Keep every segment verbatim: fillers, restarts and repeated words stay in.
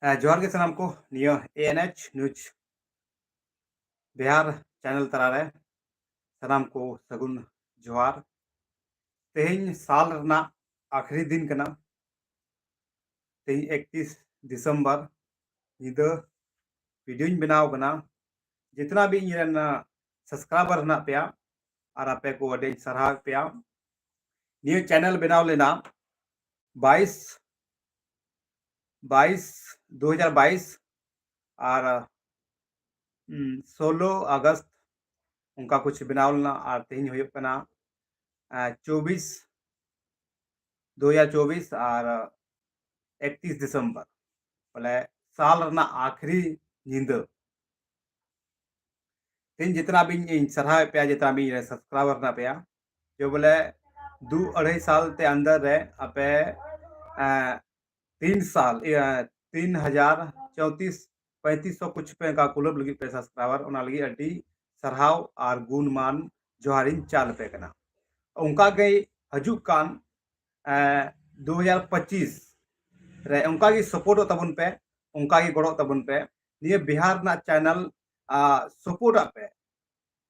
ᱡᱚᱦᱟᱨ ᱜᱮ ᱥᱟᱱᱟᱢ ᱠᱚ, ᱱᱤᱭᱟᱹ ANH News ᱵᱤᱦᱟᱨ ᱪᱮᱱᱮᱞ ᱛᱟᱞᱟᱨᱮ ᱥᱟᱱᱟᱢ ᱠᱚ ᱥᱟᱹᱜᱩᱱ ᱡᱚᱦᱟᱨ᱾ ᱛᱮᱦᱮᱧ ᱥᱟᱞ ᱨᱮᱱᱟᱜ ᱟᱠᱷᱨᱤ ᱫᱤᱱ ᱠᱟᱱᱟ᱾ ᱛᱮᱦᱮᱧ ᱮᱠᱛᱤᱥ ᱰᱤᱥᱮᱢᱵᱚᱨ, ᱧᱤᱫᱟᱹ ᱵᱷᱤᱰᱤᱭᱳᱧ ᱵᱮᱱᱟᱣ ᱠᱟᱱᱟ᱾ ᱡᱤᱛᱱᱟ ᱵᱤ ᱤᱧ ᱨᱮᱱ ᱥᱟᱵᱥᱠᱨᱟᱭᱵᱟᱨ ᱦᱮᱱᱟᱜ ᱯᱮᱭᱟ ᱟᱨ ᱟᱯᱮ ᱠᱚ ᱟᱹᱰᱤᱧ ᱥᱟᱨᱦᱟᱣᱮᱫ ᱯᱮᱭᱟ᱾ ᱱᱤᱭᱟᱹ ᱪᱮᱱᱮᱞ ᱵᱮᱱᱟᱣ ᱞᱮᱱᱟ ᱵᱟᱭᱤᱥ ᱵᱟᱭᱤᱥ ᱫᱩ ᱦᱟᱡᱟᱨ ᱵᱟᱭᱤᱥ ᱟᱨ ᱥᱳᱞᱳ ᱟᱜᱚᱥᱴ ᱚᱱᱠᱟ ᱠᱩᱪ ᱵᱮᱱᱟᱣ ᱞᱮᱱᱟ᱾ ᱟᱨ ᱛᱮᱦᱮᱧ ᱦᱩᱭᱩᱜ ᱠᱟᱱᱟ ᱪᱚᱵᱵᱤᱥ ᱫᱩ ᱦᱟᱡᱟᱨ ᱪᱚᱵᱵᱤᱥ ᱟᱨ ᱮᱠᱛᱤᱥ ᱰᱤᱥᱮᱢᱵᱚᱨ, ᱵᱚᱞᱮ ᱥᱟᱞ ᱨᱮᱱᱟᱜ ᱟᱠᱷᱨᱤ ᱧᱤᱫᱟᱹ᱾ ᱛᱮᱦᱮᱧ ᱡᱤᱛᱱᱟ ᱵᱤᱧ ᱤᱧ ᱥᱟᱨᱦᱟᱣᱮᱫ ᱯᱮᱭᱟ, ᱡᱤᱛᱱᱟ ᱵᱤᱧ ᱨᱮ ᱥᱟᱵᱥᱠᱨᱟᱭᱵᱟᱨ ᱦᱮᱱᱟᱜ ᱯᱮᱭᱟ, ᱡᱮ ᱵᱚᱞᱮ ᱫᱩ ᱟᱹᱲᱟᱹᱭ ᱥᱟᱞ ᱛᱮ ᱟᱱᱫᱟᱨ ᱨᱮ ᱟᱯᱮ ᱛᱤᱱ ᱥᱟᱞ, ᱤᱭᱟᱹ, ᱛᱤᱱ ᱦᱟᱡᱟᱨ ᱪᱳᱭᱛᱤᱥ ᱯᱚᱸᱭᱛᱤᱥ ᱥᱚ ᱠᱩᱪ ᱯᱮ ᱚᱱᱠᱟ ᱠᱩᱞᱟᱹᱵ ᱞᱟᱹᱜᱤᱫ ᱯᱮ ᱥᱟᱵᱥᱠᱨᱟᱭᱵᱟᱨ, ᱚᱱᱟ ᱞᱟᱹᱜᱤᱫ ᱟᱹᱰᱤ ᱥᱟᱨᱦᱟᱣ ᱟᱨ ᱜᱩᱱ ᱢᱟᱱ ᱡᱚᱦᱟᱨᱤᱧ ᱪᱟᱞ ᱟᱯᱮ ᱠᱟᱱᱟ᱾ ᱚᱱᱠᱟ ᱜᱮ ᱦᱤᱡᱩᱜ ᱠᱟᱱ ᱫᱩ ᱦᱟᱡᱟᱨ ᱯᱚᱸᱪᱤᱥ ᱨᱮ ᱚᱱᱠᱟ ᱜᱮ ᱥᱟᱯᱳᱨᱴᱚᱜ ᱛᱟᱵᱚᱱ ᱯᱮ, ᱚᱱᱠᱟ ᱜᱮ ᱜᱚᱲᱚᱜ ᱛᱟᱵᱚᱱ ᱯᱮ᱾ ᱱᱤᱭᱟᱹ ᱵᱤᱦᱟᱨ ᱨᱮᱱᱟᱜ ᱪᱮᱱᱮᱞ ᱥᱟᱯᱳᱨᱴ ᱟᱜ ᱯᱮ᱾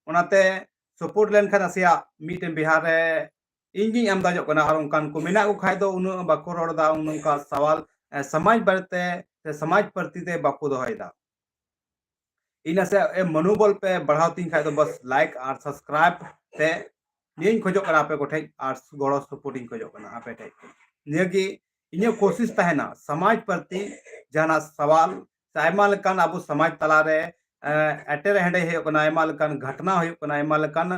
ᱚᱱᱟᱛᱮ ᱥᱟᱯᱳᱨᱴ ᱞᱮᱱᱠᱷᱟᱱ ᱱᱟᱥᱮᱭᱟᱜ ᱢᱤᱫᱴᱮᱱ ᱵᱤᱦᱟᱨ ᱨᱮ ᱤᱧ ᱜᱤᱧ ᱟᱢᱫᱟᱡᱚᱜ ᱠᱟᱱᱟ, ᱟᱨ ᱚᱱᱠᱟᱱ ᱠᱚ ᱢᱮᱱᱟᱜ ᱠᱚ ᱠᱷᱟᱡ ᱫᱚ ᱩᱱᱟᱹᱜ ᱵᱟᱠᱚ ᱨᱚᱲ ᱮᱫᱟ, ᱱᱚᱝᱠᱟ ᱥᱟᱣᱟᱞ ᱥᱚᱢᱟᱡᱽ ᱵᱟᱨᱮᱛᱮ ᱥᱮ ᱥᱚᱢᱟᱡᱽ ᱯᱨᱚᱛᱤ ᱛᱮ ᱵᱟᱠᱚ ᱫᱚᱦᱚᱭᱮᱫᱟ᱾ ᱤᱧ ᱱᱟᱥᱮ ᱢᱚᱱᱳᱵᱚᱞ ᱯᱮ ᱵᱟᱲᱦᱟᱣ ᱛᱤᱧ ᱠᱷᱟᱡ ᱫᱚ ᱵᱟᱥ ᱞᱟᱭᱤᱠ ᱟᱨ ᱥᱟᱵᱥᱠᱨᱟᱭᱤᱵ ᱛᱮ ᱱᱤᱭᱟᱹᱧ ᱠᱷᱚᱡᱚᱜ ᱠᱟᱱᱟ ᱟᱯᱮ ᱠᱚᱴᱷᱮᱡ, ᱟᱨ ᱜᱚᱲᱚ ᱥᱟᱯᱳᱨᱴ ᱤᱧ ᱠᱷᱚᱡᱚᱜ ᱠᱟᱱᱟ ᱟᱯᱮ ᱴᱷᱮᱡ᱾ ᱱᱤᱭᱟᱹᱜᱮ ᱤᱧᱟᱹᱜ ᱠᱳᱥᱤᱥ ᱛᱟᱦᱮᱱᱟ, ᱥᱚᱢᱟᱡᱽ ᱯᱨᱚᱛᱤ ᱡᱟᱦᱟᱱᱟᱜ ᱥᱟᱣᱟᱞ ᱥᱮ ᱟᱭᱢᱟ ᱞᱮᱠᱟᱱ ᱟᱵᱚ ᱥᱚᱢᱟᱡᱽ ᱛᱟᱞᱟᱨᱮ ᱮᱴᱮᱨ ᱦᱮᱸᱰᱮᱡ ᱦᱩᱭᱩᱜ ᱠᱟᱱᱟ, ᱟᱭᱢᱟ ᱞᱮᱠᱟᱱ ᱜᱷᱚᱴᱱᱟ ᱦᱩᱭᱩᱜ ᱠᱟᱱᱟ, ᱟᱭᱢᱟ ᱞᱮᱠᱟᱱ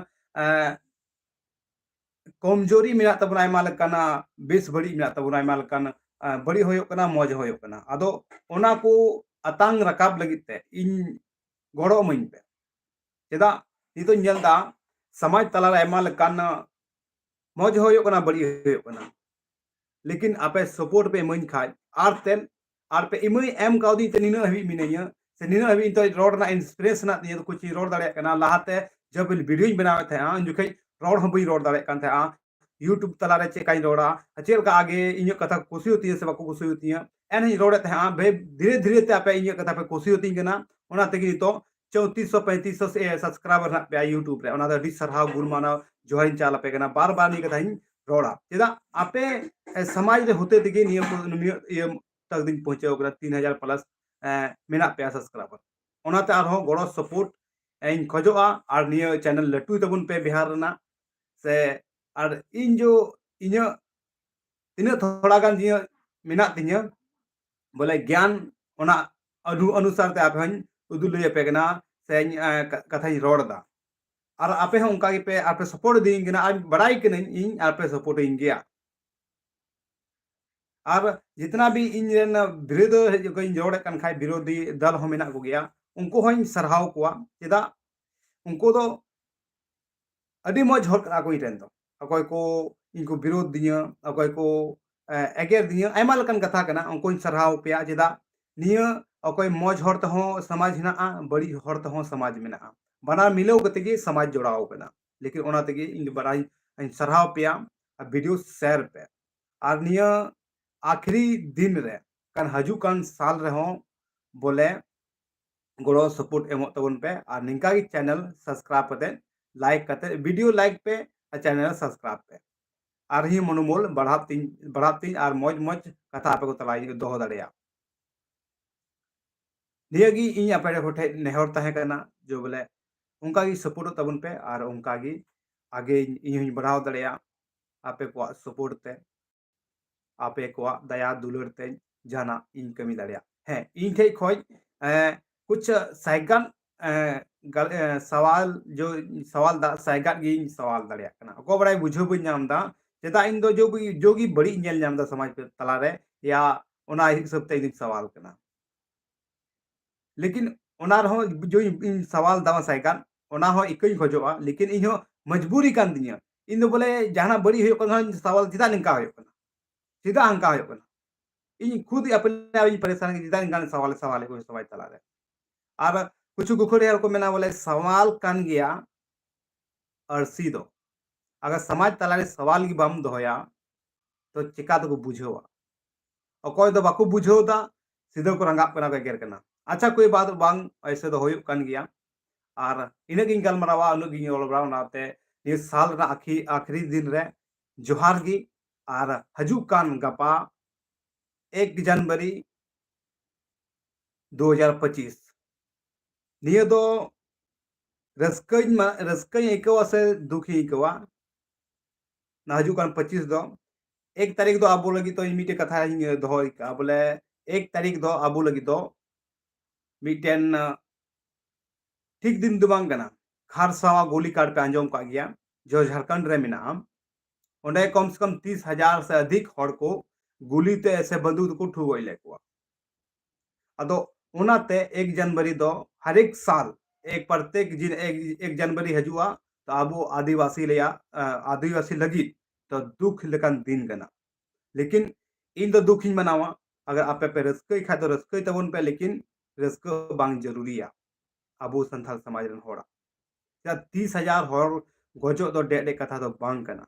ᱠᱚᱢᱡᱳᱨᱤ ᱢᱮᱱᱟᱜ ᱛᱟᱵᱚᱱᱟ, ᱟᱭᱢᱟ ᱞᱮᱠᱟᱱᱟᱜ ᱵᱮᱥ ᱵᱟᱹᱲᱤᱡ ᱢᱮᱱᱟᱜ ᱛᱟᱵᱚᱱᱟ, ᱟᱭᱢᱟ ᱞᱮᱠᱟᱱ ᱵᱟᱹᱲᱤᱡ ᱦᱩᱭᱩᱜ ᱠᱟᱱᱟ, ᱢᱚᱡᱽ ᱦᱩᱭᱩᱜ ᱠᱟᱱᱟ᱾ ᱟᱫᱚ ᱚᱱᱟ ᱠᱚ ᱟᱛᱟᱝ ᱨᱟᱠᱟᱵ ᱞᱟᱹᱜᱤᱫ ᱛᱮ ᱤᱧ ᱜᱚᱲᱚ ᱤᱢᱟᱹᱧ ᱯᱮ᱾ ᱪᱮᱫᱟᱜ ᱱᱤᱛᱚᱜ ᱤᱧ ᱧᱮᱞ ᱮᱫᱟ ᱥᱚᱢᱟᱡᱽ ᱛᱟᱞᱟᱨᱮ ᱟᱭᱢᱟ ᱞᱮᱠᱟᱱ ᱢᱚᱡᱽ ᱦᱚᱸ ᱦᱩᱭᱩᱜ ᱠᱟᱱᱟ, ᱵᱟᱹᱲᱤᱡ ᱦᱩᱭᱩᱜ ᱠᱟᱱᱟ, ᱞᱮᱠᱤᱱ ᱟᱯᱮ ᱥᱟᱯᱳᱨᱴ ᱯᱮ ᱤᱢᱟᱹᱧ ᱠᱷᱟᱡ ᱟᱨ ᱛᱮᱱ ᱟᱨ ᱯᱮ ᱤᱢᱟᱹᱧ ᱮᱢ ᱠᱟᱣᱫᱤᱧ ᱛᱮ ᱱᱤᱱᱟᱹᱜ ᱦᱟᱹᱵᱤᱡ ᱢᱤᱱᱟᱹᱧᱟ, ᱥᱮ ᱱᱤᱱᱟᱹᱜ ᱦᱟᱹᱵᱤᱡ ᱱᱤᱛᱚᱜ ᱨᱚᱲ ᱨᱮᱱᱟᱜ ᱤᱱᱥᱯᱤᱨᱮᱥᱚᱱ ᱦᱮᱱᱟᱜ ᱛᱤᱧᱟᱹ, ᱠᱩᱪᱤᱧ ᱨᱚᱲ ᱫᱟᱲᱮᱭᱟᱜ ᱠᱟᱱᱟ᱾ ᱞᱟᱦᱟᱛᱮ ᱡᱚᱵ ᱵᱷᱤᱰᱤᱭᱳᱧ ᱵᱮᱱᱟᱣᱮᱫ ᱛᱟᱦᱮᱸᱜᱼᱟ, ᱩᱱ ᱡᱚᱠᱷᱮᱡ ᱨᱚᱲ ᱦᱚᱸ ᱵᱟᱹᱧ ᱨᱚᱲ ᱫᱟᱲᱮᱭᱟᱜ ᱠᱟᱱ ᱛᱟᱦᱮᱸᱜᱼᱟ᱾ YouTube ᱛᱟᱞᱟᱨᱮ ᱪᱮᱫ ᱞᱮᱠᱟᱧ ᱨᱚᱲᱟ, ᱪᱮᱫ ᱞᱮᱠᱟ ᱟᱜᱮ ᱤᱧᱟᱹᱜ ᱠᱟᱛᱷᱟ ᱠᱚ ᱠᱩᱥᱤᱭᱟᱛᱤᱧᱟ ᱥᱮ ᱵᱟᱠᱚ ᱠᱩᱥᱤᱭᱟᱛᱤᱧᱟ, ᱮᱱᱦᱚᱸᱧ ᱨᱚᱲᱮᱫ ᱛᱟᱦᱮᱸᱜᱼᱟ, ᱵᱷᱮ-, ᱫᱷᱤᱨᱮ ᱫᱷᱤᱨᱮ ᱛᱮ ᱟᱯᱮ ᱤᱧᱟᱹᱜ ᱠᱟᱛᱷᱟ ᱯᱮ ᱠᱩᱥᱤᱭᱟᱛᱤᱧ ᱠᱟᱱᱟ, ᱚᱱᱟ ᱛᱮᱜᱮ ᱱᱤᱛᱚᱜ ᱪᱚᱣᱛᱨᱤᱥ ᱥᱚ ᱯᱮᱸᱭᱛᱨᱤᱥ ᱥᱚ ᱥᱮ subscriber ᱦᱮᱱᱟᱜ ᱯᱮᱭᱟ YouTube ᱨᱮ, ᱚᱱᱟ ᱫᱚ ᱟᱹᱰᱤ ᱥᱟᱨᱦᱟᱣ ᱜᱩᱱ ᱢᱟᱱᱟᱣ ᱡᱚᱦᱟᱨᱤᱧ ᱪᱟᱞ ᱟᱯᱮ ᱠᱟᱱᱟ, ᱵᱟᱨ ᱵᱟᱨ ᱱᱤᱭᱟᱹ ᱠᱟᱛᱷᱟᱧ ᱨᱚᱲᱟ᱾ ᱪᱮᱫᱟᱜ ᱟᱯᱮ, ᱮ, ᱥᱚᱢᱟᱡᱽ ᱨᱮ ᱦᱚᱛᱮ ᱛᱮᱜᱮ ᱱᱤᱭᱟᱹ ᱠᱚ, ᱱᱤᱭᱟᱹ ᱤᱭᱟᱹ ᱛᱟᱠ ᱫᱚᱧ ᱯᱚᱦᱪᱟᱣ ᱠᱟᱱᱟ, ᱛᱤᱱ ᱦᱟᱡᱟᱨ plus, ᱮ, ᱢᱮᱱᱟᱜ ᱯᱮᱭᱟ subscriber᱾ ᱚᱱᱟᱛᱮ ᱟᱨᱦᱚᱸ ᱜᱚᱲᱚ support ᱤᱧ ᱠᱷᱚᱡᱚᱜᱼᱟ, ᱟᱨ ᱱᱤᱭᱟᱹ channel ᱞᱟᱹᱴᱩᱭ ᱛᱟᱵᱚᱱ ᱯᱮ ᱵᱤᱦᱟᱨ ᱨᱮᱱᱟᱜ, ᱥᱮ ᱟᱨ ᱤᱧ ᱡᱚ, ᱤᱧᱟᱹᱜ ᱛᱤᱱᱟᱹᱜ ᱛᱷᱚᱲᱟ ᱜᱟᱱ ᱤᱧᱟᱹᱜ ᱢᱮᱱᱟᱜ ᱛᱤᱧᱟᱹ, ᱵᱚᱞᱮ ᱜᱮᱭᱟᱱ, ᱚᱱᱟ ᱚᱱᱩ-, ᱚᱱᱩᱥᱟᱨ ᱛᱮ ᱟᱯᱮ ᱦᱚᱸᱧ ᱩᱫᱩᱜ ᱞᱟᱹᱭ ᱟᱯᱮ ᱠᱟᱱᱟ, ᱥᱮ ᱤᱧ, ᱮ, ᱠᱟ-, ᱠᱟᱛᱷᱟᱧ ᱨᱚᱲ ᱮᱫᱟ᱾ ᱟᱨ ᱟᱯᱮ ᱦᱚᱸ ᱚᱱᱠᱟ ᱜᱮᱯᱮ, ᱟᱨ ᱯᱮ support ᱤᱫᱤᱭᱤᱧ ᱠᱟᱱᱟ, ᱟᱨ ᱵᱟᱲᱟᱭ ᱠᱟᱹᱱᱟᱹᱧ ᱤᱧ ᱟᱨ ᱯᱮ support ᱤᱧ ᱜᱮᱭᱟ᱾ ᱟᱨ ᱡᱤᱛᱱᱟ ᱵᱷᱤ ᱤᱧ ᱨᱮᱱ ᱵᱤᱨᱳᱫᱷᱤ ᱠᱚᱧ ᱨᱚᱲᱮᱫ ᱠᱟᱱ ᱠᱷᱟᱡ, ᱵᱤᱨᱳᱫᱷᱤ ᱫᱚᱞ ᱦᱚᱸ ᱢᱮᱱᱟᱜ ᱠᱚᱜᱮᱭᱟ, ᱩᱱᱠᱩ ᱦᱚᱸᱧ ᱥᱟᱨᱦᱟᱣ ᱠᱚᱣᱟ᱾ ᱪᱮᱫᱟᱜ? ᱩᱱᱠᱩ ᱫᱚ ᱟᱹᱰᱤ ᱢᱚᱡᱽ ᱦᱚᱲ ᱠᱟᱱᱟ ᱠᱚ ᱤᱧ ᱨᱮᱱ ᱫᱚ᱾ ᱚᱠᱚᱭ ᱠᱚ ᱤᱧ ᱠᱚ ᱵᱤᱨᱳᱫᱷ ᱫᱤᱧᱟᱹ, ᱚᱠᱚᱭ ᱠᱚ, ᱮ, ᱮᱜᱮᱨ ᱫᱤᱧᱟᱹ, ᱟᱭᱢᱟ ᱞᱮᱠᱟᱱ ᱠᱟᱛᱷᱟ ᱠᱟᱱᱟ, ᱩᱱᱠᱩᱧ ᱥᱟᱨᱦᱟᱣ ᱯᱮᱭᱟ᱾ ᱪᱮᱫᱟᱜ? ᱱᱤᱭᱟᱹ ᱚᱠᱚᱭ ᱢᱚᱡᱽ ᱦᱚᱲ ᱛᱮᱦᱚᱸ ᱥᱚᱢᱟᱡᱽ ᱦᱮᱱᱟᱜᱼᱟ, ᱵᱟᱹᱲᱤᱡ ᱦᱚᱲ ᱛᱮᱦᱚᱸ ᱥᱚᱢᱟᱡᱽ ᱢᱮᱱᱟᱜᱼᱟ, ᱵᱟᱱᱟᱨ ᱢᱤᱞᱟᱹᱣ ᱠᱟᱛᱮ ᱜᱮ ᱥᱚᱢᱟᱡᱽ ᱡᱚᱲᱟᱣ ᱠᱟᱱᱟ᱾ ᱞᱮᱠᱤᱱ ᱚᱱᱟ ᱛᱮᱜᱮ ᱤᱧ ᱫᱚ ᱵᱟᱲᱟᱭ, ᱤᱧ ᱥᱟᱨᱦᱟᱣ ᱯᱮᱭᱟ, ᱟᱨ video share ᱯᱮ᱾ ᱟᱨ ᱱᱤᱭᱟᱹ ᱟᱠᱷᱤᱨᱤ ᱫᱤᱱ ᱨᱮ, ᱠᱟᱱ ᱦᱤᱡᱩᱜ ᱠᱟᱱ ᱥᱟᱞ ᱨᱮᱦᱚᱸ ᱵᱚᱞᱮ ᱜᱚᱲᱚ support ᱮᱢᱚᱜ ᱛᱟᱵᱚᱱ ᱯᱮ, ᱟᱨ ᱱᱤᱝᱠᱟ ᱜᱮ channel subscribe ᱠᱟᱛᱮ, like ᱠᱟᱛᱮ, video like ᱯᱮ ᱟᱨ channel subscribe ᱯᱮ᱾ ᱟᱨ ᱤᱧ ᱢᱚᱱᱳᱵᱚᱞ ᱵᱟᱲᱦᱟᱜ ᱛᱤᱧ, ᱵᱟᱲᱦᱟᱜ ᱛᱤᱧ ᱟᱨ ᱢᱚᱡᱽ ᱢᱚᱡᱽ ᱠᱟᱛᱷᱟ ᱟᱯᱮ ᱠᱚ ᱛᱟᱞᱟᱧ ᱫᱚᱦᱚ ᱫᱟᱲᱮᱭᱟᱜ᱾ ᱱᱤᱭᱟᱹ ᱜᱮ ᱤᱧ ᱟᱯᱮ ᱠᱚ ᱴᱷᱮᱱ ᱱᱮᱦᱚᱨ ᱛᱟᱦᱮᱸ ᱠᱟᱱᱟ, ᱡᱮ ᱵᱚᱞᱮ ᱚᱱᱠᱟ ᱜᱮ supportᱚᱜ ᱛᱟᱵᱚᱱ ᱯᱮ, ᱟᱨ ᱚᱱᱠᱟ ᱜᱮ ᱟᱜᱮ ᱤᱧ ᱦᱚᱸᱧ ᱵᱟᱲᱦᱟᱣ ᱫᱟᱲᱮᱭᱟᱜ ᱟᱯᱮ ᱠᱚᱣᱟᱜ support ᱛᱮ, ᱟᱯᱮ ᱠᱚᱣᱟᱜ ᱫᱟᱭᱟ ᱫᱩᱞᱟᱹᱲ ᱛᱮ ᱡᱟᱦᱟᱱᱟᱜ ᱤᱧ ᱠᱟᱹᱢᱤ ᱫᱟᱲᱮᱭᱟᱜ᱾ ᱦᱮᱸ, ᱤᱧ ᱴᱷᱮᱡ ᱠᱷᱚᱡ, ᱮ, ᱠᱩᱪ ᱥᱟᱭᱜᱟᱱ, ᱮ, ᱜᱟᱞ-, ᱮ, ᱥᱟᱣᱟᱞ ᱡᱚ, ᱥᱟᱣᱟᱞ ᱫᱟ, ᱥᱟᱭᱜᱟᱱ ᱜᱤᱧ ᱥᱟᱣᱟᱞ ᱫᱟᱲᱮᱭᱟᱜ ᱠᱟᱱᱟ᱾ ᱚᱠᱚᱭ ᱵᱟᱲᱟᱭ ᱵᱩᱡᱷᱟᱹᱣ ᱵᱟᱹᱧ ᱧᱟᱢ ᱮᱫᱟ, ᱪᱮᱫᱟᱜ ᱤᱧ ᱫᱚ ᱡᱚ ᱜᱮ, ᱡᱚ ᱜᱮ ᱵᱟᱹᱲᱤᱡ ᱤᱧ ᱧᱮᱞ ᱧᱟᱢ ᱮᱫᱟ ᱥᱚᱢᱟᱡᱽ ᱛᱟᱞᱟᱨᱮ, ᱭᱟ ᱚᱱᱟ ᱦᱤᱥᱟᱹᱵ ᱛᱮ ᱤᱧ ᱫᱚᱧ ᱥᱟᱣᱟᱞ ᱠᱟᱱᱟ᱾ ᱞᱮᱠᱤᱱ ᱚᱱᱟ ᱨᱮᱦᱚᱸ ᱡᱚ ᱤᱧ ᱥᱟᱣᱟᱞ ᱫᱟᱣᱟ ᱥᱟᱭᱜᱟᱱ, ᱚᱱᱟ ᱦᱚᱸ ᱤᱠᱟᱹᱧ ᱠᱷᱚᱡᱚᱜᱼᱟ, ᱞᱮᱠᱤᱱ ᱤᱧ ᱦᱚᱸ ᱢᱚᱡᱽᱵᱩᱨᱤ ᱠᱟᱱ ᱛᱤᱧᱟᱹ᱾ ᱤᱧ ᱫᱚ ᱵᱚᱞᱮ ᱡᱟᱦᱟᱱᱟᱜ ᱵᱟᱹᱲᱤᱡ ᱦᱩᱭᱩᱜ ᱠᱟᱱ ᱨᱮᱦᱚᱸ ᱥᱟᱣᱟᱞ ᱪᱮᱫᱟᱜ ᱱᱤᱝᱠᱟ ᱦᱩᱭᱩᱜ ᱠᱟᱱᱟ, ᱪᱮᱫᱟᱜ ᱦᱟᱝᱠᱟ ᱦᱩᱭᱩᱜ ᱠᱟᱱᱟ? ᱤᱧ ᱠᱷᱩᱫ ᱟᱯᱱᱮ ᱟᱯ ᱤᱧ ᱯᱟᱨᱮᱥᱟᱱ ᱜᱮ, ᱪᱮᱫᱟᱜ ᱱᱤᱝᱠᱟᱱ ᱥᱟᱣᱟᱞ ᱥᱟᱣᱟᱞ ᱠᱚ ᱥᱚᱢᱟᱡᱽ ᱛᱟᱞᱟᱨᱮ᱾ ᱟᱨ ᱠᱩᱪᱷᱩ ᱜᱩᱠᱷᱟᱹᱲᱤ ᱦᱚᱲ ᱠᱚ ᱢᱮᱱᱟ ᱵᱚᱞᱮ ᱥᱟᱣᱟᱞ ᱠᱟᱱ ᱜᱮᱭᱟ ᱟᱹᱨᱥᱤ ᱫᱚ᱾ ᱟᱜᱟᱨ ᱥᱚᱢᱟᱡᱽ ᱛᱟᱞᱟᱨᱮ ᱥᱟᱣᱟᱞ ᱜᱮ ᱵᱟᱢ ᱫᱚᱦᱚᱭᱟ, ᱛᱚ ᱪᱮᱠᱟ ᱛᱮᱠᱚ ᱵᱩᱡᱷᱟᱹᱣᱟ? ᱚᱠᱚᱭ ᱫᱚ ᱵᱟᱠᱚ ᱵᱩᱡᱷᱟᱹᱣ ᱫᱟ, ᱥᱤᱫᱷᱟᱹ ᱠᱚ ᱨᱟᱸᱜᱟᱜ ᱠᱟᱱᱟ, ᱠᱚ ᱮᱜᱮᱨ ᱠᱟᱱᱟ᱾ ᱟᱪᱪᱷᱟ, ᱠᱳᱭ ᱵᱟᱛ ᱵᱟᱝ, ᱮᱭᱥᱮ ᱫᱚ ᱦᱩᱭᱩᱜ ᱠᱟᱱ ᱜᱮᱭᱟ᱾ ᱟᱨ ᱤᱱᱟᱹᱜ ᱜᱤᱧ ᱜᱟᱞᱢᱟᱨᱟᱣᱟ, ᱩᱱᱟᱹᱜ ᱜᱤᱧ ᱨᱚᱲ ᱵᱟᱲᱟ, ᱚᱱᱟᱛᱮ ᱱᱤᱭᱟᱹ ᱥᱟᱞ ᱨᱮᱱᱟᱜ ᱟᱠᱷᱤ-, ᱟᱠᱷᱤᱨᱤ ᱫᱤᱱ ᱨᱮ ᱡᱚᱦᱟᱨ ᱜᱮ᱾ ᱟᱨ ᱦᱤᱡᱩᱜ ᱠᱟᱱ ᱜᱟᱯᱟ ᱮᱠ ᱡᱟᱱᱩᱣᱟᱨᱤ ᱫᱩ ᱦᱟᱡᱟᱨ ᱯᱚᱸᱪᱤᱥ, ᱱᱤᱭᱟᱹ ᱫᱚ ᱨᱟᱹᱥᱠᱟᱹᱧ ᱢᱟ-, ᱨᱟᱹᱥᱠᱟᱹᱧ ᱟᱹᱭᱠᱟᱹᱣᱟ ᱥᱮ ᱫᱩᱠᱷᱤᱧ ᱟᱹᱭᱠᱟᱹᱣᱟ? ᱱᱟ ᱦᱤᱡᱩᱜ ᱠᱟᱱ ᱯᱚᱸᱪᱤᱥ ᱫᱚ, ᱮᱠ ᱛᱟᱹᱨᱤᱠᱷ ᱫᱚ ᱟᱵᱚ ᱞᱟᱹᱜᱤᱫ ᱫᱚ ᱤᱧ ᱢᱤᱫᱴᱮᱡ ᱠᱟᱛᱷᱟᱧ ᱫᱚᱦᱚᱭ ᱠᱟᱜᱼᱟ, ᱵᱚᱞᱮ ᱮᱠ ᱛᱟᱹᱨᱤᱠᱷ ᱫᱚ ᱟᱵᱚ ᱞᱟᱹᱜᱤᱫ ᱫᱚ ᱢᱤᱫᱴᱮᱱ, ᱟᱸ, ᱴᱷᱤᱠ ᱫᱤᱱ ᱫᱚ ᱵᱟᱝ ᱠᱟᱱᱟ᱾ ᱠᱷᱟᱨᱥᱟᱣᱟ ᱜᱩᱞᱤ ᱠᱟᱸᱰ ᱯᱮ ᱟᱸᱡᱚᱢ ᱠᱟᱜ ᱜᱮᱭᱟ, ᱡᱚ ᱡᱷᱟᱲᱠᱷᱚᱸᱰ ᱨᱮ ᱢᱮᱱᱟᱜᱼᱟ᱾ ᱚᱸᱰᱮ ᱠᱚᱢ ᱥᱮ ᱠᱚᱢ ᱛᱤᱥ ᱦᱟᱡᱟᱨ ᱥᱮ ᱟᱫᱷᱤᱠ ᱦᱚᱲ ᱠᱚ ᱜᱩᱞᱤ ᱛᱮ ᱥᱮ ᱵᱟᱱᱫᱩᱠ ᱛᱮᱠᱚ ᱴᱷᱩ ᱜᱚᱡ ᱞᱮᱫ ᱠᱚᱣᱟ᱾ ᱟᱫᱚ ᱚᱱᱟᱛᱮ ᱮᱠ ᱡᱟᱱᱩᱣᱟᱨᱤ ᱫᱚ ᱦᱟᱨᱮᱠ ᱥᱟᱞ ᱮᱠ, ᱯᱨᱚᱛᱮᱠ ᱡᱤᱱ ᱮᱠ, ᱮᱠ ᱡᱟᱱᱩᱣᱟᱨᱤ ᱦᱤᱡᱩᱜᱼᱟ, ᱛᱚ ᱟᱵᱚ ᱟᱹᱫᱤᱵᱟᱹᱥᱤ ᱨᱮᱭᱟᱜ, ᱟ, ᱟᱹᱫᱤᱵᱟᱹᱥᱤ ᱞᱟᱹᱜᱤᱫ ᱫᱚ ᱫᱩᱠᱷ ᱞᱮᱠᱟᱱ ᱫᱤᱱ ᱠᱟᱱᱟ᱾ ᱞᱮᱠᱤᱱ ᱤᱧ ᱫᱚ ᱫᱩᱠᱷ ᱤᱧ ᱢᱟᱱᱟᱣᱟ᱾ ᱟᱜᱟᱨ ᱟᱯᱮ ᱯᱮ ᱨᱟᱹᱥᱠᱟᱹᱭ ᱠᱷᱟᱡ ᱫᱚ ᱨᱟᱹᱥᱠᱟᱹᱭ ᱛᱟᱵᱚᱱ ᱯᱮ, ᱞᱮᱠᱤᱱ ᱨᱟᱹᱥᱠᱟᱹ ᱵᱟᱝ ᱡᱟᱹᱨᱩᱨᱤᱭᱟ ᱟᱵᱚ ᱥᱟᱱᱛᱟᱲ ᱥᱚᱢᱟᱡᱽ ᱨᱮᱱ ᱦᱚᱲᱟᱜ᱾ ᱪᱮᱫᱟᱜ ᱛᱤᱥ ᱦᱟᱡᱟᱨ ᱦᱚᱲ ᱜᱚᱡᱚᱜ ᱫᱚ ᱰᱮᱡ ᱰᱮᱡ ᱠᱟᱛᱷᱟ ᱫᱚ ᱵᱟᱝ ᱠᱟᱱᱟ᱾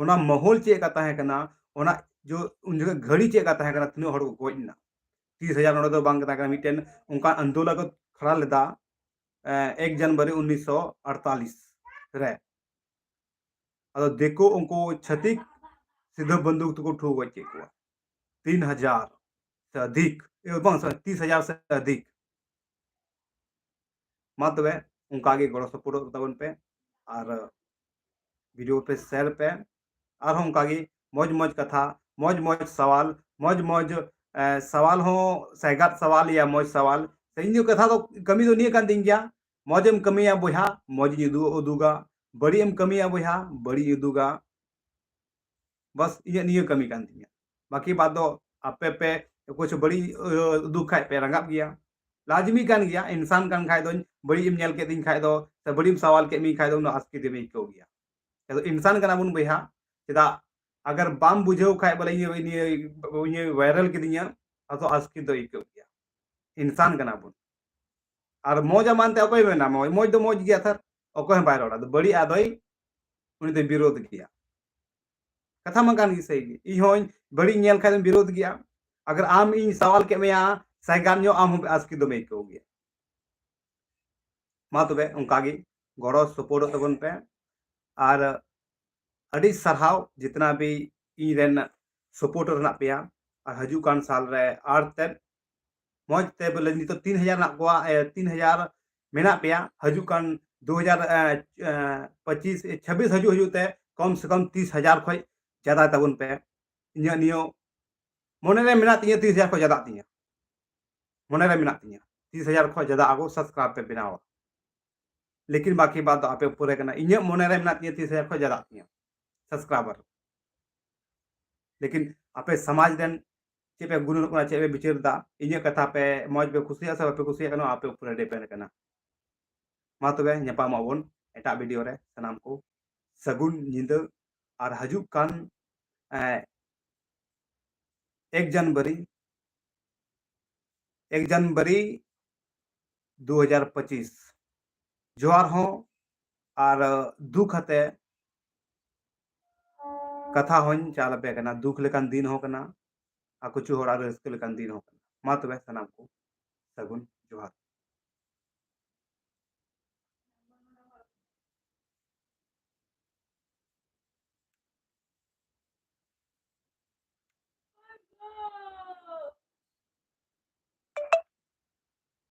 ᱚᱱᱟ ᱢᱟᱦᱚᱞ ᱪᱮᱫ ᱞᱮᱠᱟ ᱛᱟᱦᱮᱸ ᱠᱟᱱᱟ, ᱚᱱᱟ ᱡᱚ-, ᱩᱱ ᱡᱚᱠᱷᱚᱱ ᱜᱷᱟᱹᱲᱤ ᱪᱮᱫ ᱞᱮᱠᱟ ᱛᱟᱦᱮᱸ ᱠᱟᱱᱟ, ᱛᱤᱱᱟᱹᱜ ᱦᱚᱲ ᱠᱚ ᱜᱚᱡ ᱮᱱᱟ? ᱛᱤᱥ ᱦᱟᱡᱟᱨ ᱱᱚᱰᱮ ᱫᱚ ᱵᱟᱝ ᱛᱟᱦᱮᱸ ᱠᱟᱱᱟ, ᱢᱤᱫᱴᱮᱱ ᱚᱱᱠᱟ ᱟᱱᱫᱳᱞᱚᱱ ᱠᱚ ᱠᱷᱟᱲᱟ ᱞᱮᱫᱟ, ᱮ, ᱮᱠ ᱡᱟᱱᱩᱣᱟᱨᱤ ᱩᱱᱤᱥᱥᱚ ᱟᱴᱛᱟᱞᱤᱥ ᱨᱮ᱾ ᱟᱫᱚ ᱫᱤᱠᱩ ᱩᱱᱠᱩ ᱪᱷᱟᱹᱛᱤᱠ ᱥᱤᱫᱷᱟᱹ ᱵᱟᱱᱫᱩᱠ ᱛᱮᱠᱚ ᱴᱷᱩ ᱜᱚᱡ ᱠᱮᱫ ᱠᱚᱣᱟ᱾ ᱛᱤᱱ ᱦᱟᱡᱟᱨ ᱥᱮ ᱟᱫᱷᱤᱠ, ᱮ, ᱵᱟᱝ, sorry, ᱛᱤᱥ ᱦᱟᱡᱟᱨ ᱥᱮ ᱟᱫᱷᱤᱠ᱾ ᱢᱟ ᱛᱚᱵᱮ ᱚᱱᱠᱟ ᱜᱮ ᱜᱚᱲᱚ ᱥᱚᱯᱚᱦᱚᱫ ᱛᱟᱵᱚᱱ ᱯᱮ ᱟᱨ video ᱯᱮ share ᱯᱮ᱾ ᱟᱨᱦᱚᱸ ᱚᱱᱠᱟ ᱜᱮ ᱢᱚᱡᱽ ᱢᱚᱡᱽ ᱠᱟᱛᱷᱟ, ᱢᱚᱡᱽ ᱢᱚᱡᱽ ᱥᱟᱣᱟᱞ, ᱢᱚᱡᱽ ᱢᱚᱡᱽ, ᱮ, ᱥᱟᱣᱟᱞ ᱦᱚᱸ ᱥᱟᱭᱜᱟᱫ ᱥᱟᱣᱟᱞ ᱭᱟ ᱢᱚᱡᱽ ᱥᱟᱣᱟᱞ᱾ ᱥᱮ ᱤᱧ ᱫᱚ ᱠᱟᱛᱷᱟ ᱫᱚ ᱠᱟᱹᱢᱤ ᱫᱚ ᱱᱤᱭᱟᱹ ᱠᱟᱱ ᱛᱤᱧ ᱜᱮᱭᱟ, ᱢᱚᱡᱽ ᱮᱢ ᱠᱟᱹᱢᱤᱭᱟ ᱵᱚᱭᱦᱟ, ᱢᱚᱡᱽ ᱤᱧ ᱩᱫᱩᱜ, ᱩᱫᱩᱜᱟ, ᱵᱟᱹᱲᱤᱡ ᱮᱢ ᱠᱟᱹᱢᱤᱭᱟ ᱵᱚᱭᱦᱟ, ᱵᱟᱹᱲᱤᱡ ᱤᱧ ᱩᱫᱩᱜᱟ᱾ ᱵᱟᱥ ᱤᱧᱟᱹᱜ ᱱᱤᱭᱟᱹ ᱠᱟᱹᱢᱤ ᱠᱟᱱ ᱛᱤᱧᱟ᱾ ᱵᱟᱹᱠᱤ ᱵᱟᱫ ᱫᱚ ᱟᱯᱮ ᱯᱮ ᱠᱩᱪ ᱵᱟᱹᱲᱤᱡ, ᱟᱹ, ᱩᱫᱩᱜ ᱠᱷᱟᱡ ᱯᱮ ᱨᱟᱸᱜᱟᱜ ᱜᱮᱭᱟ᱾ ᱞᱟᱡᱢᱤ ᱠᱟᱱ ᱜᱮᱭᱟ, ᱤᱱᱥᱟᱱ ᱠᱟᱱ ᱠᱷᱟᱡ ᱫᱚᱧ, ᱵᱟᱹᱲᱤᱡ ᱮᱢ ᱧᱮᱞ ᱠᱮᱫ ᱛᱤᱧ ᱠᱷᱟᱡ ᱫᱚ, ᱥᱮ ᱵᱟᱹᱲᱤᱡ ᱮᱢ ᱥᱟᱣᱟᱞ ᱠᱮᱫ ᱢᱤᱧ ᱠᱷᱟᱡ ᱫᱚ, ᱩᱱᱟᱹᱜ ᱟᱥᱠᱮᱛ ᱮᱢ ᱟᱹᱭᱠᱟᱹᱣ ᱜᱮᱭᱟ᱾ ᱟᱫᱚ ᱤᱱᱥᱟᱱ ᱠᱟᱱᱟ ᱵᱚᱱ ᱵᱚᱭᱦᱟ, ᱪᱮᱫᱟᱜ ᱟᱜᱟᱨ ᱵᱟᱢ ᱵᱩᱡᱷᱟᱹᱣ ᱠᱷᱟᱡ ᱵᱚᱞᱮ ᱤᱧ, ᱤᱧ, ᱤᱧ viral ᱠᱤᱫᱤᱧᱟ, ᱟᱫᱚ ᱟᱥᱠᱮᱛ ᱫᱚ ᱟᱹᱭᱠᱟᱹᱣ ᱜᱮᱭᱟ᱾ ᱤᱱᱥᱟᱱ ᱠᱟᱱᱟ ᱵᱚᱱ᱾ ᱟᱨ ᱢᱚᱡᱽ ᱟᱢ ᱢᱟᱱᱛᱮ ᱚᱠᱚᱭ ᱢᱮᱱᱟ ᱢᱚᱡᱽ? ᱢᱚᱡᱽ ᱫᱚ ᱢᱚᱡᱽ ᱜᱮᱭᱟ ᱛᱷᱟᱨ, ᱚᱠᱚᱭ ᱦᱚᱸ ᱵᱟᱭ ᱨᱚᱲᱟ᱾ ᱟᱫᱚ ᱵᱟᱹᱲᱤᱡ ᱟᱜ ᱫᱚᱭ, ᱩᱱᱤ ᱫᱚᱭ ᱵᱤᱨᱳᱫᱷ ᱜᱮᱭᱟ᱾ ᱠᱟᱛᱷᱟ ᱢᱟ ᱠᱟᱱ ᱜᱮ, ᱥᱟᱹᱨᱤ ᱜᱮ᱾ ᱤᱧ ᱦᱚᱸᱧ ᱵᱟᱹᱲᱤᱡ ᱧᱮᱞ ᱠᱷᱟᱡ ᱫᱚᱧ ᱵᱤᱨᱳᱫ ᱜᱮᱭᱟ᱾ ᱟᱜᱟᱨ ᱟᱢ ᱤᱧ ᱥᱟᱣᱟᱞ ᱠᱮᱫ ᱢᱮᱭᱟ, ᱥᱟᱭᱜᱟᱱ ᱧᱚᱜ ᱟᱢ ᱦᱚᱸ ᱟᱥᱠᱮᱛ ᱫᱚᱢ ᱟᱹᱭᱠᱟᱹᱣ ᱜᱮᱭᱟ᱾ ᱢᱟ ᱛᱚᱵᱮ ᱚᱱᱠᱟ ᱜᱮ ᱜᱚᱲᱚ ᱥᱚᱯᱚᱦᱚᱫᱚᱜ ᱛᱟᱵᱚᱱ ᱯᱮ᱾ ᱟᱨ ᱟᱹᱰᱤ ᱥᱟᱨᱦᱟᱣ ᱡᱤᱛᱱᱟ ᱵᱤ ᱤᱧ ᱨᱮᱱ ᱥᱚᱯᱚᱦᱚᱴᱟᱨ ᱦᱮᱱᱟᱜ ᱯᱮᱭᱟ᱾ ᱟᱨ ᱦᱤᱡᱩᱜ ᱠᱟᱱ ᱥᱟᱞ ᱨᱮ ᱟᱨ ᱛᱮᱫ ᱢᱚᱡᱽ ᱛᱮ ᱵᱚᱞᱮ ᱱᱤᱛᱚᱜ ᱛᱤᱱ ᱦᱟᱡᱟᱨ ᱦᱮᱱᱟᱜ ᱠᱚᱣᱟ, ᱮ, ᱛᱤᱱ ᱦᱟᱡᱟᱨ ᱢᱮᱱᱟᱜ ᱯᱮᱭᱟ᱾ ᱦᱤᱡᱩᱜ ᱠᱟᱱ ᱫᱩ ᱦᱟᱡᱟᱨ, ᱮ, ᱮ, ᱯᱚᱸᱪᱤᱥ, ᱮ, ᱪᱷᱟᱵᱵᱤᱥ ᱦᱤᱡᱩᱜ, ᱦᱤᱡᱩᱜ ᱛᱮ ᱠᱚᱢ ᱥᱮ ᱠᱚᱢ ᱛᱤᱥ ᱦᱟᱡᱟᱨ ᱠᱷᱚᱡ ᱡᱟᱫᱟ ᱛᱟᱵᱚᱱ ᱯᱮ᱾ ᱤᱧᱟᱹᱜ ᱱᱤᱭᱟᱹ ᱢᱚᱱᱮ ᱨᱮ ᱢᱮᱱᱟᱜ ᱛᱤᱧᱟᱹ ᱛᱤᱥ ᱦᱟᱡᱟᱨ ᱠᱷᱚᱡ ᱡᱟᱫᱟᱜ ᱛᱤᱧᱟᱹ᱾ ᱢᱚᱱᱮ ᱨᱮ ᱢᱮᱱᱟᱜ ᱛᱤᱧᱟᱹ ᱛᱤᱥ ᱦᱟᱡᱟᱨ ᱠᱷᱚᱡ ᱡᱟᱫᱟ ᱟᱵᱚ subscribe ᱯᱮ ᱵᱮᱱᱟᱣᱟ᱾ ᱞᱮᱠᱤᱱ ᱵᱟᱠᱤ ᱵᱟᱫ ᱫᱚ ᱟᱯᱮ ᱩᱯᱚᱨ ᱨᱮ ᱠᱟᱱᱟ᱾ ᱤᱧᱟᱹᱜ ᱢᱚᱱᱮ ᱨᱮ ᱢᱮᱱᱟᱜ ᱛᱤᱧᱟᱹ ᱛᱤᱥ ᱦᱟᱡᱟᱨ ᱠᱷᱚᱡ ᱡᱟᱫᱟᱜ ᱛᱤᱧᱟᱹ subscriber᱾ ᱞᱮᱠᱤᱱ ᱟᱯᱮ ᱥᱚᱢᱟᱡᱽ ᱨᱮᱱ ᱪᱮᱫ ᱯᱮ ᱜᱩᱱᱟᱹᱱᱚᱜ ᱠᱟᱱᱟ, ᱪᱮᱫ ᱯᱮ ᱵᱤᱪᱟᱹᱨ ᱮᱫᱟ, ᱤᱧᱟᱹᱜ ᱠᱟᱛᱷᱟ ᱯᱮ ᱢᱚᱡᱽ ᱯᱮ ᱠᱩᱥᱤᱭᱟᱜᱼᱟ ᱥᱮ ᱵᱟᱯᱮ ᱠᱩᱥᱤᱭᱟᱜ ᱠᱟᱱᱟ, ᱟᱯᱮ ᱩᱯᱚᱨ ᱨᱮ depend ᱠᱟᱱᱟ᱾ ᱢᱟ ᱛᱚᱵᱮ ᱧᱟᱯᱟᱢᱚᱜ ᱵᱚᱱ ᱮᱴᱟᱜ video ᱨᱮ᱾ ᱥᱟᱱᱟᱢ ᱠᱚ ᱥᱟᱹᱜᱩᱱ ᱧᱤᱫᱟᱹ᱾ ᱟᱨ ᱦᱤᱡᱩᱜ ᱠᱟᱱ, ᱮ, ᱮᱠ ᱡᱟᱱᱩᱣᱟᱨᱤ, ᱮᱠ ᱡᱟᱱᱩᱣᱟᱨᱤ ᱫᱩ ᱦᱟᱡᱟᱨ ᱯᱚᱸᱪᱤᱥ, ᱡᱚᱦᱟᱨ ᱦᱚᱸ ᱟᱨ ᱫᱩᱠ ᱟᱛᱮ ᱠᱟᱛᱷᱟ ᱦᱚᱸᱧ ᱪᱟᱞ ᱟᱯᱮ ᱠᱟᱱᱟ᱾ ᱫᱩᱠ ᱞᱮᱠᱟᱱ ᱫᱤᱱ ᱦᱚᱸ ᱠᱟᱱᱟ ᱟᱨ ᱠᱤᱪᱷᱩ ᱦᱚᱲᱟᱜ ᱨᱟᱹᱥᱠᱟᱹ ᱞᱮᱠᱟᱱ ᱫᱤᱱ ᱦᱚᱸ ᱠᱟᱱᱟ᱾ ᱢᱟ ᱛᱚᱵᱮ ᱥᱟᱱᱟᱢ ᱠᱚ ᱥᱟᱹᱜᱩᱱ ᱡᱚᱦᱟᱨ᱾